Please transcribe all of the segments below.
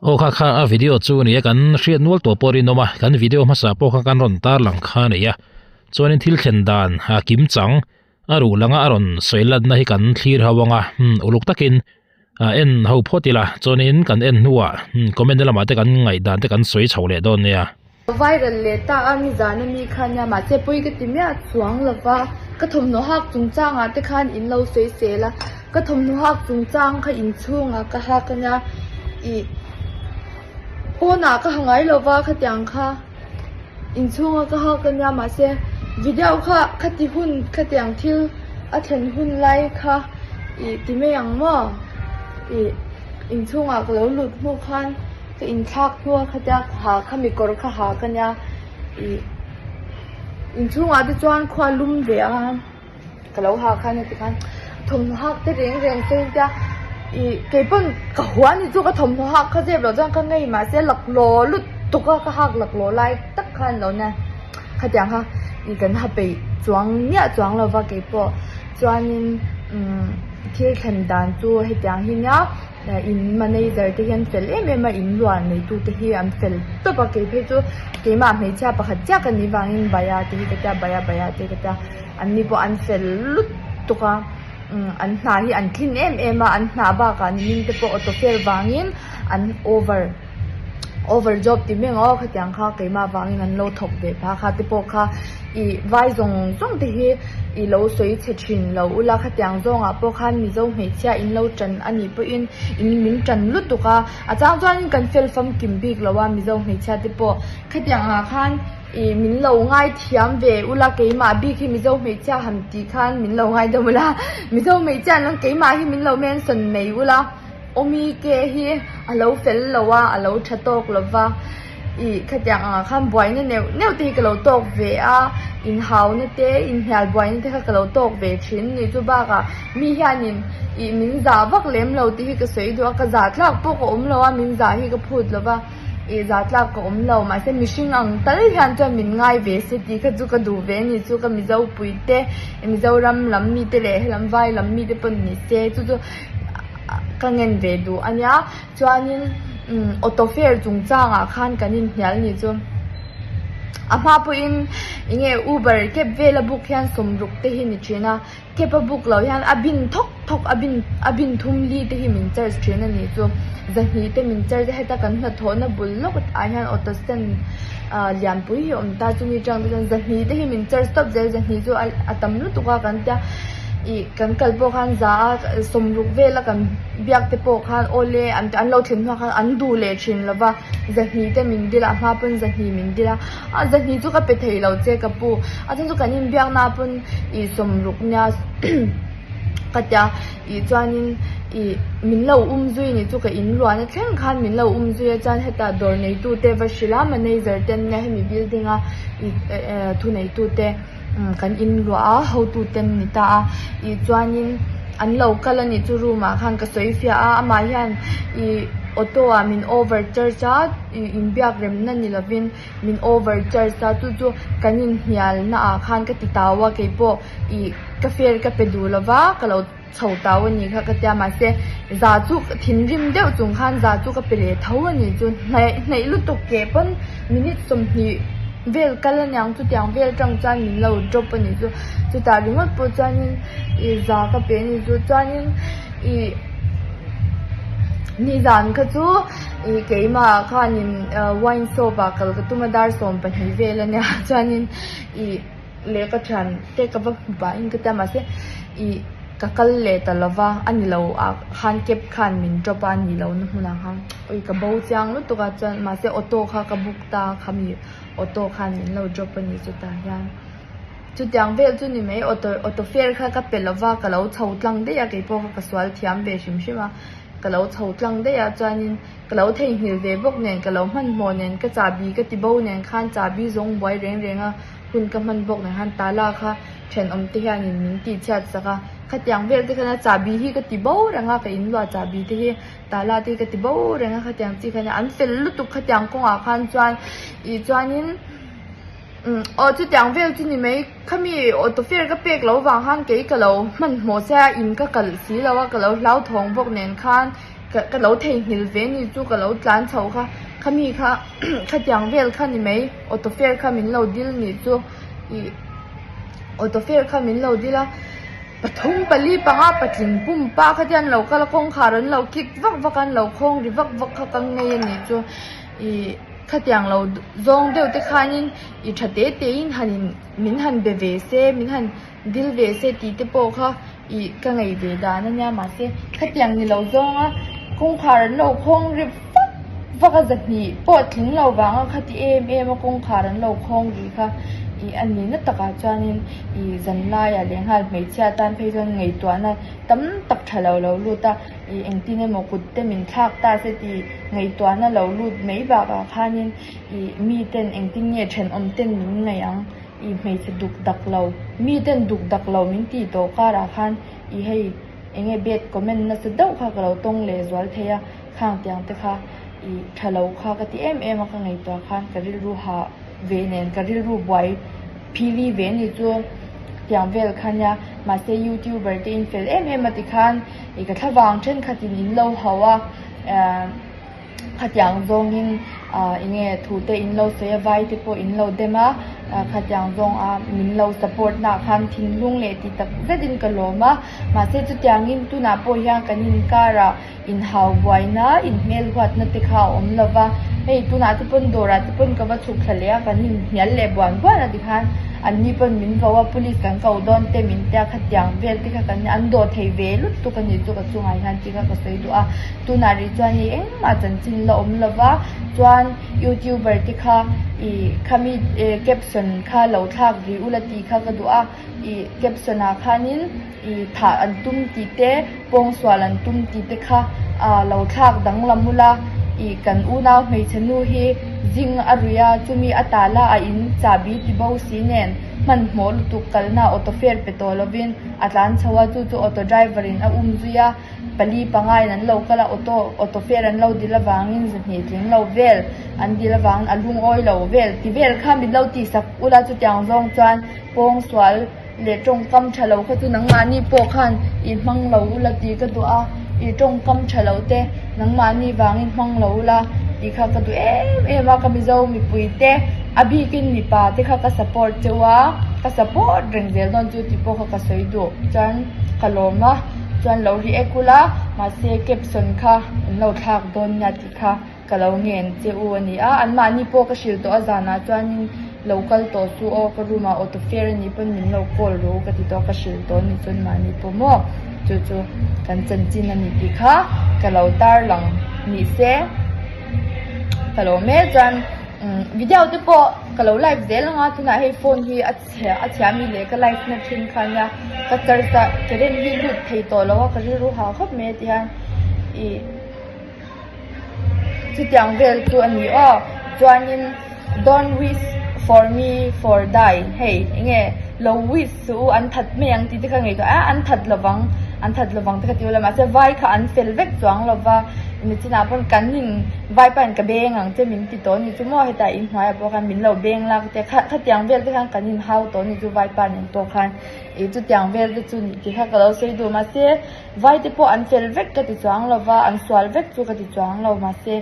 Aw kha kha a video chu a ni a kan hriat nual tawh pawh rinawm a kan video hmasa pawh kha kan rawn tarlang kha a ni a chuanin thil thlen dan a kim chang a ruh langa a rawn sawi latna hi kan thlir ho ang a uluk takin ah en ho phawt ila chuanin kan en hnuah comment lamah te kan ngaihdan te kan sawi chho leh dawn nia. Viral leh ta a nizan ami kha nia mahse pawi ka ti miah chuang lova ka thawmhnaw hak chungchang ah te khan in lo sawi sel a ka thawmhnaw hak chungchang kha inchhungah ka hak ania ih pawnah ka ha ngai lova khatiang kha inchhunga ka hak ania mahse video kha khati hun khatiang thil a thlen hun lai kha ih ti mai ang maw ih inchhungah ka lo lut hnu khan. Ka inthlak hnuah khatia ha kha mi kawr kha ha ka nia ih inchhungah te chuan khua lum ve a ka lo ha khan heti khan thawmhnaw hak te reng reng te tia ih keipawn ka hua ni chu ka thawmhnaw hak kha zep loh chuan ka ngei mahse laklawh lutuk a ka hak laklawh lai tak khan lo nia khatiang kha ih kan ha peih chuang miah chuang lo va keipawh chuanin umm thil thlen dan chu hetiang hi nia. In manager te hian fel em em a in luah neitu te hi an fel tawp a kei phei chu keimah hmeichhia pakhat chiah ka nih vangin baya te hi ka tia baya baya te ka tia an ni pawh an fel lutuk a an hna hi an tlin em em a an hna bakah nimin te pawh auto fare vangin an over over job ti mai ang aw khatiang kha keimah vangin an lo thawk ve phah kha te pawh kha ih vai zawng zawng te hi ih lo sawi chhe thin lo ula khatiang zawngah pawh khan mizo hmeichhia in lo tan a nih pawhin in min tan lutuk a a chang chuanin kan fel famkim bik lo a mizo hmeichhia te pawh khatiang ah khan ih min lo ngaithiam ve ula keimah bik hi mizo hmeichhia han tih khan min lo ngaidam ula mizo hmeichhia an keimah hi min lo mention mai ula. Awmi ke hi a lo fel lo a, a lo tha tawk lo va, ih khatiang angah khan buaina neuh neuh te hi ka lo tawk ve a, inhauna te inhnial buaina te kha ka lo tawk ve thin a ni. Chu bakah mi hianin ih min zah vak lem lo tih hi ka sawi duh a, ka zah tlak pawh ka awm lo a, min zah hi ka phut lo va, ih zah tlak ka awm lo mahse mihring ang tal hian chuan min ngai ve se tih kha chu ka duh ve a ni. Chu ka Mizo pui te, Mizoram lam mite leh helam vai lam mite pawh ni se chu chu. ka ngen ve duh a nia chuanin umm auto fare chungchangah khan kan inhnial ni chu a hma pawhin eng nge uber cab vela book hian sawmruk te hi ni thin a cab a book loh hian a bin thawk thawk a bin a bin thum li te hi min charge thin a ni chu zahnih te min charge a heta kan hnathawhna bul lawk ah hian auto stand ah lianpui hi a awm ta chumi atang te chuan zahnih te hi min charge tawp zel zahnih chu a tam lutuk a kan tia. Ih kan kal pawh khan za a sawmruk vela kan biak te pawh khan awle an an lo thlen hnuah khan an duh leh thin lo va zahnih te min dil a a hma pawn zahnih min dil a a zahnih chu ka pe thei lo che ka pu a chhan chu kan inbiak na pawn ih sawmruk nia ka tia ih chuanin ih min lo um zui ni chu ka in luahna thleng khan min lo um zui a chuan hetah dawr neitu te va hrilh a manager te an nia hemi building a ih thuneitu te. Kan inluah a hotu te an ni ta a ih chuanin an lo kal a nih chu room ah khan ka sawi fiah a amah hian ih auto ah min over charge a ih inbiak remna ni lovin min over charge a chu chu kan inhnial na ah khan ka ti tau a keipawh ih ka fare ka pe duh lova ka lo chho tau a nih kha ka tia mahse za chu thinrim deuh chung khan za chu ka pe leh tho a nih chu hnaih hnaih lutuk ke pawn minute 20 vel kal a niang chutiang vel tang chuan min lo drop a nih chu chutah ringawt pawh chuanin ih za ka pe a nih chu chuanin ih nizan kha chu ih keimah khanin wine shop ah kal ka tum a dar 12 vel a nia chuanin ih. Lehkha thian te ka va hmu pahin ka tia mahse ih ka kal leh ta lo va a ni lo ah khan cab khan min drop a a ni lo na hmunah khan ui ka bo chiang lutuk a chuan mahse auto kha ka book ta a khami auto khan min lo drop a ni chutah hian chutiang vel chu ni mai auto auto fare kha ka pe lo va ka lo chho tlang daih a keipawh kha ka sual thiam ve hrim hrim a ka lo chho tlang daih a chuanin ka lo theihnghilh ve bawk nen ka lo hmanhmawh nen ka chahbi ka ti bo nen khan chahbi zawng buai reng reng a. Hun ka hman bawk nen khan tala kha thenawm te hianin min tih chhiat sak a, khatiang vel te khan a chahbi hi ka ti bo reng a, ka inluah chahbi te hi tala te hi ka ti bo reng a khatiang chi khan an fel lutuk khatiang kawngah khan chuan ih chuanin umm aw chutiang vel chu ni mai khami auto fare ka pek loh vang khan kei ka lo hmanhmawh se a in ka kalh si lo a ka lo hlauthawng bawk nen khan. Ka ka lo theihnghilh ve ni chu ka lo tlan chho kha khami kha khatiang vel kha ni mai auto fare kha min lo dil nih chu ih auto fare kha min lo dil a pathum pali panga patling pumpa kha te an lo kal a kawngkhar an lo kik vak vak a an lo khawng ri vak vak kha ka ngei a nih chu ih khatiang lo zawng deuh te khanin ih tha te te in han in min han be ve se min han dil ve se tih te pawh kha ih ka ngaih ve dan a nia mahse khatiang ni lo zawnga kawngkhar an lo khawng ri vak vak a zahnih pawh tling lo vanga khati em em a kawngkhar an lo khawng ri kha ih a ni na takah chuanin ih zanlaiah leh nghal hmeichhia tan phei chuan ngaihtuahna tam tak tha lo lo lut a ih engtin emaw kut te min thlak ta se tih ngaihtuahna lo lut mai bakah khanin ih miten engtin nge thenawm ten min ngaih ang. I hmeichhe duk dak lo, mi ten duk dak lo min tih tawh karah khan i hei enge bad comment nasa deuh kha ka lo tawng leh zual thei a, khang tiang te kha i tha lo kha ka ti em em a ka ngaihtuah khan ka rilru hah ve nen ka rilru buai phili ve ni chu tiang vel kha nia mahse youtuber te in fel em em a tikhan i ka thlavang thenkhatin in lo hauh a ehh. Khatiang zawngin ah enge thu te in lo sawi a vai te pawh in lo dem a khatiang zawng a min lo support na ah khan thinlung leh ti tak zet in ka lawm a mahse chutiangin tunah pawh hian kan inkar ah inhau buaina inhmel huatna te kha a awm lo va hei tunah te pawn dawrah te pawn ka va chhuk thla leh a kan inhnial leh buan buan a tikhan an ni pawn min vo a police kan ko dawn te min tia khatiang vel te kha kan an dawh thei ve lutuk a ni chu ka chungah hian tih kha ka sawi duh a. Tunah rih chuan hei engmah chanchin la awm lova chuan youtuber te kha ih khami caption kha lo thlak rih ula tih kha ka duh a ih caption ah khanin ih thah an tum tih te pawngsual an tum tih te kha ah lo thlak danglam ula ih kan unau hmeichhe nu hi zing a ruih a chumi a tala a in chahbi ti bo si nen hmanhmawh lutuk kalna auto fare pe tawh lovin a tlan chho a chu chu auto driver in a um zui a. Pali panga in an lo kal a, auto auto fare an lo dil avangin zahnih tling lo vel an dil avangin a lungawi lo vel ti vel kha min lo tih sak ula chutiang zawng chuan pawngsual leh tawngkam tha lo kha chu nangmahni pawh khan ih hmang lo ula tih ka duh a, ih tawngkam tha lo te nangmahni vangin hmang lo ula tih kha ka duh em em a ka Mizo mipui te a bikin mipa te kha ka support cheu a ka support reng zel dawn chu tih pawh kha ka sawi duh chuan ka lawm a. Chuan lo react ula, mahse caption kha an lo thlak dawn nia tih kha ka lo ngen che u a ni a. Anmahni pawh ka hrilh tawh a zanah chuanin lo kal tawh su aw, ka room ah auto fare a nih pawn min lo call ru ka ti tawh a, ka hrilh tawh a ni chuan mahni pawh maw chu chu kan chanchin a ni tih kha ka lo tarlang ni se ka lo mek chuan video te pawh ka lo live zel ang a tunah hei phone hi a. Chhia a chhia mi leh ka life na thin kha nia ka charge a current hi lut thei tawh lo a ka rilru hau khawp mai a ti hian ih chutiang vel chu a ni aw chuanin don't wish for me for die hei enge lo wish suh u an that mai ang tih te kha ngaihtuah a an that lovang an that lovang te kha ti ula mahse vai kha an fel vek chuang lova nichinah pawn kan in vai pahin ka beng ang che min ti tawh a ni chu maw hetah inhnuaiah pawh khan min lo beng lak te kha khatiang vel te khan kan inhau tawh a ni chu vaipa nen pawh khan ih chutiang vel te chu tih kha ka lo sawi duh mahse vai te pawh an fel vek ka ti chuang lo va an sual vek chu ka ti chuang lo mahse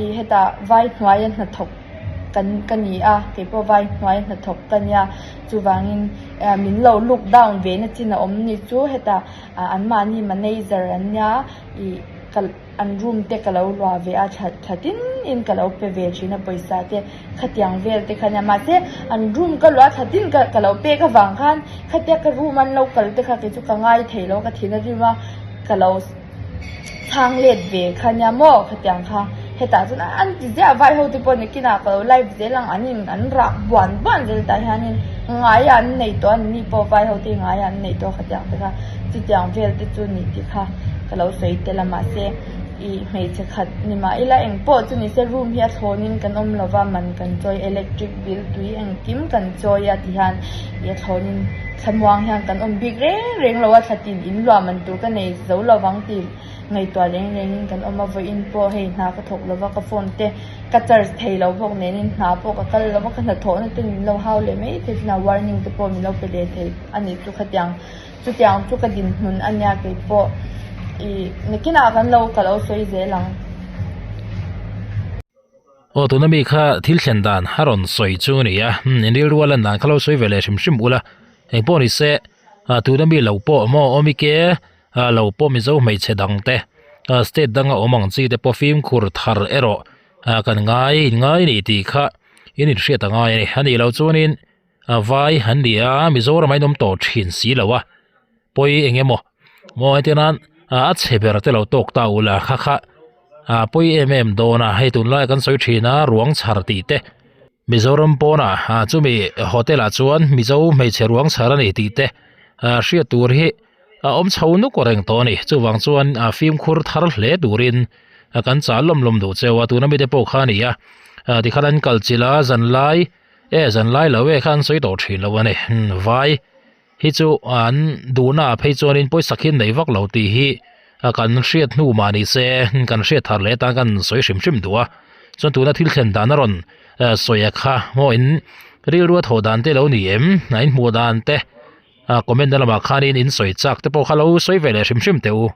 ih hetah vai hnuaia hnathawk kan ka ni a keipawh vai hnuaia hnathawk ka nia chuvangin eh min lo look down ve na chin a awm ni chu hetah ah anmahni manager an nia ih ka. An room te ka lo luah ve a that that in in ka lo pe ve thin a pawisa te khatiang vel te kha nia mahse an room ka luah that in ka ka lo pek avang khan khatia ka room an lo kal te kha kei chu ka ngai thei lo ka thin a rim a ka lo chhang let ve kha nia maw khatiang kha hetah chuan an ti ziah vai ho te pawh nakinah ka lo live zel ang an in an rak buan buan zel tah hianin ngaia an nei tawh a ni pawh vai ho te ngaia an nei tawh khatiang te kha. Chutiang vel te chu ni tih kha ka lo sawi tel a mahse ih hmeichhe khat ni mah ila engpawh chu ni se room hi a thlawnin kan awm lo va man kan chawi electric bill tui engkim kan chawi a ti hian ih a thlawnin thlamuang hian kan awm bik reng reng lo a thla tin in luah man tur ka nei zo lo vang tih ngaihtuah reng rengin kan awm a vawiin pawh hei hna ka thawk lo va ka phone te ka charge thei lo bawk nenin hna pawh ka kal lo va ka hnathawhna te min lo hau leh mai thei chuna warning te pawh min lo pe leh thei a nih chu khatiang. Chutiang chu ka dinhmun a nia kei pawh. Ih nakinah kan lo ka lo sawi zel ang. Aw tuna mi kha thil thlen dan a rawn sawi chu a ni a, umm in rilru a lan dan kha lo sawi ve leh hrim hrim ula, engpawh ni se ah tuna mi lo pawh maw awmike ah lo pawh mizo hmeichhe dang te ah state danga awm ang chi te pawh fimkhur thar erawh ah kan ngai in ngai a ni tih kha in inhriat a ngai a ni, a nih loh chuanin a vai an ni a Mizoram a inawm tawh thin si lo a pawi eng emaw maw heti nan a chhe ber te lo tawk ta ula kha kha a pawi em em dawn a hei tunlai kan sawi thin a ruang chhar tih te Mizoram pawnah ah chumi hotel ah chuan Mizo hmeichhe ruang chhar a ni tih te ah hriat tur hi a awm chho nuk reng tawh a ni chuvang chuan a fimkhur thar hle turin kan chah lawm lawm duh cheu a tuna mite pawh kha a ni a tikhan an kal chilh a zanlai E zanlai lo e kha an sawi tawh thin lo a ni vai hi chu an duhna ah phei chuanin pawisa khi nei vak lo tih hi kan hriat hnu mah ni se kan hriat thar leh atan kan sawi hrim hrim duh a chuan tuna thil thlen dan a rawn sawi a kha maw in rilru a thawh dan te lo ni em a in hmuh dan te comment na lamah khanin in sawi chak te pawh kha lo sawi ve leh hrim hrim teh u.